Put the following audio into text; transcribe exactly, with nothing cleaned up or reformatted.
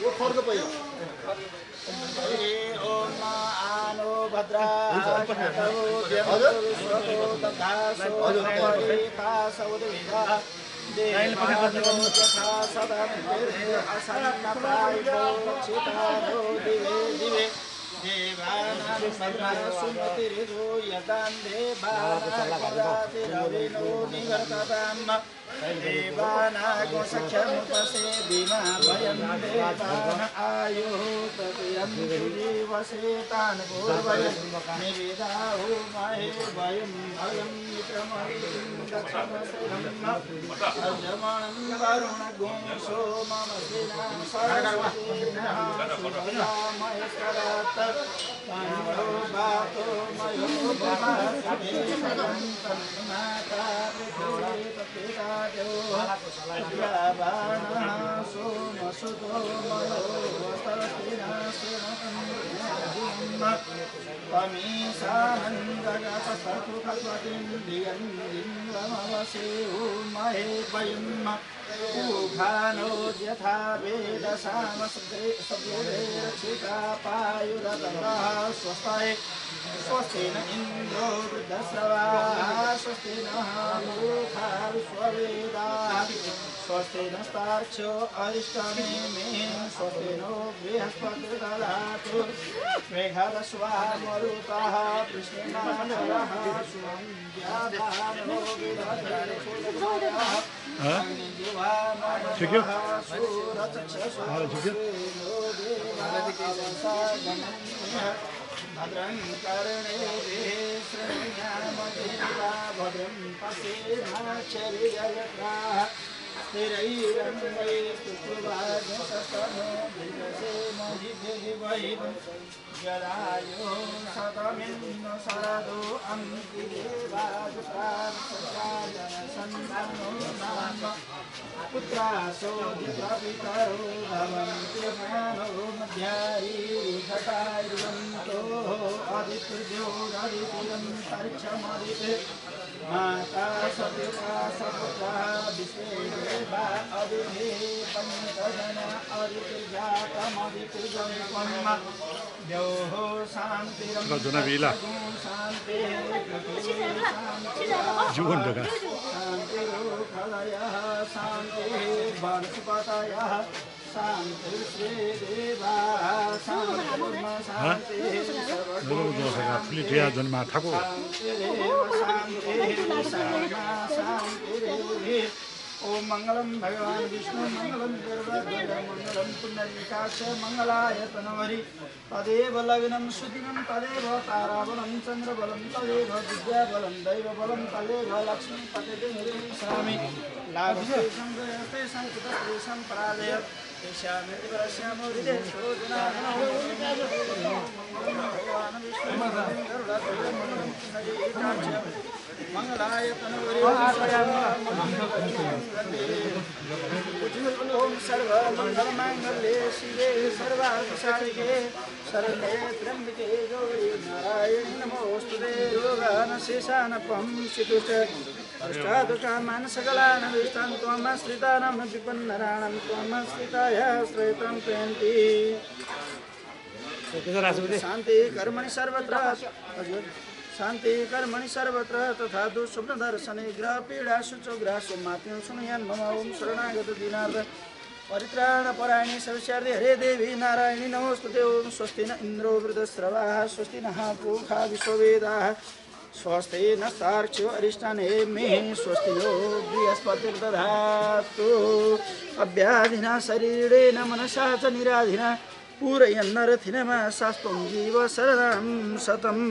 वो फर्क पहिला। हरि ओम। आनो भद्रा। देवानो यथा सदन्ते असन्नपायुः चितारो दिवे दिवे। देवानां भद्रा सुमतिरिजो यदां देवानां गोदातिरविणो निवर्तताम्। देवानागो सख्यमुपसेदिमा वयं देवान आयुः प्रतियन्तु जीवसे तान् पूर्वयं निविदाहुमहे वयं भयं मित्रमहिं दक्षमसेनं अजमणं वरुणगुं सोममसिनां सरस्वतीनां सुरया महेश्वरात् तन्नो वातो मयो भवासमे तन्माता पृथिवी तत्पिता द्यौः। प्रजावाणः सोमसुतो मयो वसस्तिना शृणोतन्यादिमं। त्वमीशानं जगतस्तु खल्वतिन्द्रियं जिन्वमवसेहुमहे वयं। उभानो यथा वेदसामसभ्ये सभ्येरक्षिता पायुरततः स्वस्ति। स्वस्ति न इन्द्रो वृद्धश्रवाः स्वस्ति नः पूषा विश्ववेदाः। स्वस्ति नस्तार्क्ष्यो अरिष्टनेमिः। स्वस्ति नो बृहस्पतिर्दधातु। मेघदस्वामरुतः पृश्चिमाचलः सुवंज्ञाधारो विदधे कुलपयः। हाँ? अग्निजुवामरुतः ठीक है। सूरचक्षसो हाँ, ठीक है। सूर्यो देवा अवसा गमन्निः। भद्रं कर्णेभिः शृणुयाम देवा भद्रं पश्येमाक्षभिर्यजत्राः। स्थिरैरङ्गैस्तुष्ट्वा भिषसेमहिभिर्वहितुं। जलायुः शतमिन्दुं शरदोऽन्ति देवा जुषाससायनसंपन्नो नाम। पुत्रासोऽधिकपितरो भवन्ति ज्ञानो मध्यारीरिषदायुवन्तो। अदितिर्द्यौरदितिरन्तरिक्षमदितिर्माता सपिता सपुत्रः विश्वे देवा अदितिः पञ्चजना अदितिर्जातमदितिर्गोपं। द्यौः शान्तिरन्तरिक्षगों शान्तिः पृथिवी शान्तिरापो शान्तिरोषधयः शान्तिः वनस्पतयः शान्तिर्विश्वे देवा शान्तिर्ब्रह्म शान्तिः सर्वो शान्तिरेव शान्तिः शान्तिरेधि। ॐ मङ्गलं भगवान् विष्णु मङ्गलं गरुडध्वज मङ्गलं पुण्डरीकाक्ष मङ्गलायतनवरि। तदेव लग्नं सुदिनं तदेव ताराबलं चन्द्रबलं तदेव विद्याबलं दैवबलं तदेव लक्ष्मीपतिं रीरिषामि। लाभस्तेषां जयस्तेषां कुतस्तेषां पराजयः। तेषामेति वरस्यामो हृदयेषु जनार्दन। ॐ मङ्गलं भगवान् विष्णु मङ्गलं गरुडध्वज मङ्गलं पुण्डरीकाक्ष मङ्गलायतनवरि। ॐ सर्वमङ्गलमाङ्गल्ये शिवे सर्वार्थसाधिके शरण्ये त्र्यम्बके गौरी नारायणी नमोऽस्तु ते। रोगानशेषानपहं सिद्धये दुष्टादुष्टामानसकलानभीष्टां त्वमाश्रितानां न विपन्नराणां त्वमाश्रितायाः श्रेयस्त्वं प्रयन्ति। शान्ति कर्मणि सर्वत्र। हजुर। शान्ति कर्मणि सर्वत्र तथा दुःस्वप्नदर्शने ग्रहपीडासु च ग्रहसु मात्यं शृणुयान्मम। ॐ शरणागत दीनार्थ परित्राणपरायणे सर्वस्यार्थे हरे देवी नारायणी नमोऽस्तु ते। ॐ स्वस्ति न इन्द्रो वृद्धश्रवाः स्वस्ति नः पूषा विश्ववेदाः स्वस्ति नस्तार्क्ष्यो अरिष्टनेमिः स्वस्ति नो बृहस्पतिर्दधातु। अव्याधिना शरीरेण मनसा च निराधिना पूरयन्नरथिनमाशास्त्वं जीव शरदं शतम्।